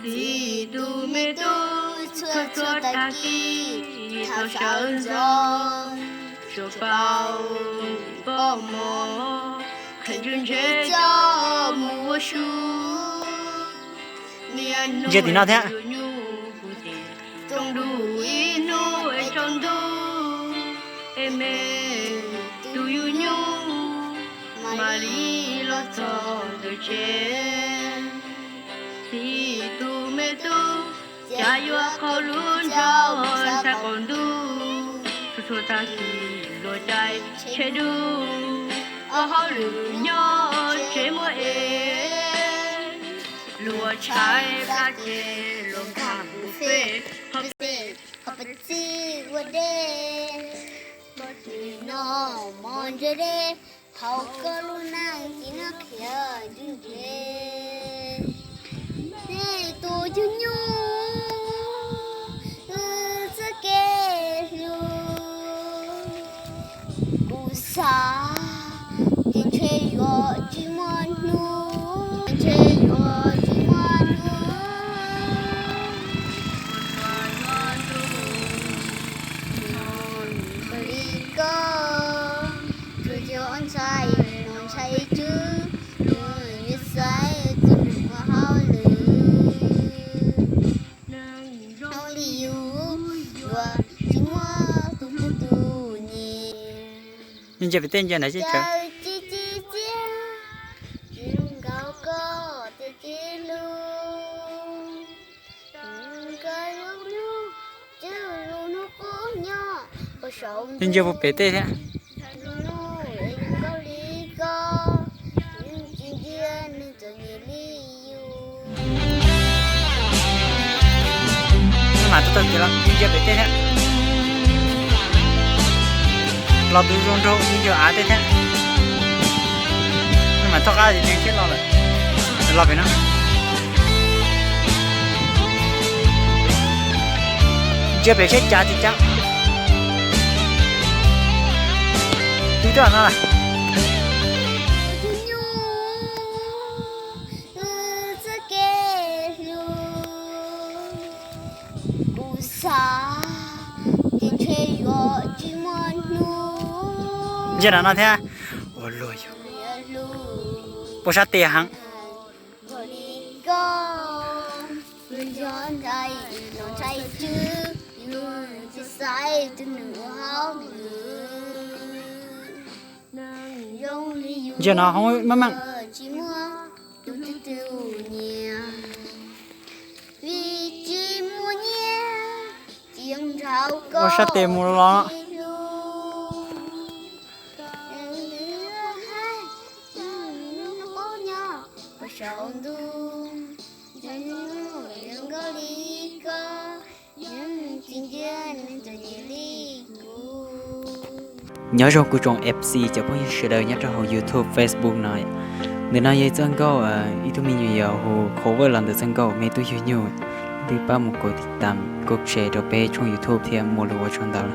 Txiv tus me tub, txhua txhua tag kis thaum sawv ntxov, tsuas paub pom mov, qhia ntsej ntshe coj mus ua su. Ntsia tim no thiab. Rooj ntuj ib hnub es tsaus ntuj, es me tus yug nyuj mam li los txog ntawm tsev. Txiv tus me tub, cas yuav qaug lub ntsej muag ntshai qaum ntuj, txhua txhua tag kis luag caij tsheb dub, ob hauj lwm nyob tsev muaj es, luag tshaib plab ces luag nkag mus fej, ho pes txij ua dej, pos twg no mos ntsia dej, thaum koj lub neej tsis noj qhiav ntse ntse. Nej tus yug nyuj, wb txoj kev hlub, kuv xav tias ntshe yuav tsis muaj hnub, ntshe yuav tsis muaj hnub. Li koj, tsuas yog ntshai, ntshai tswb, yuav xaiv tus nus ua hauj lwm. Zoo li yus yuav tsis muaj tus hlub tus nyiam. Ntsia pem tej ntsia ntawd, caws ci ci ciab, tsis zoo nkaus koj tiag tsis hlub. Koj zoo hlub, tsis zoo hnub qub nyob puag saum. Ntsia puag pem tej thiab. Zoo nkauj li koj, tsis ntsia neeg txom nyem li yus. Mas tau tau kev los ntsia pem tej thiab. Los tus zoo nraug ntsia av tej thiab. Mas txoj qab ces thiaj los lawm. Los pem no. Ntsia pem seb cas tsis cas. Twb twb no lawm. Ntsia no no thiab. Ua luaj yus. Puas sab tes heev. Ntsia no hoob maj meej. Ua sab tes mus los. Nyob zoo kuv tsoom F C cov phooj ywg sawv daws nyob rau hauv YouTube, Facebook no. Ntawm no yog txoj nkauj ib tug me nyuam yaus hu cover los ntawm txoj nkauj Me Tub Yug Nyuj. Leej twg pab mus kov tiv tam kov share rau peb tshooj YouTube thiab muaj lus ua tsaug ntau.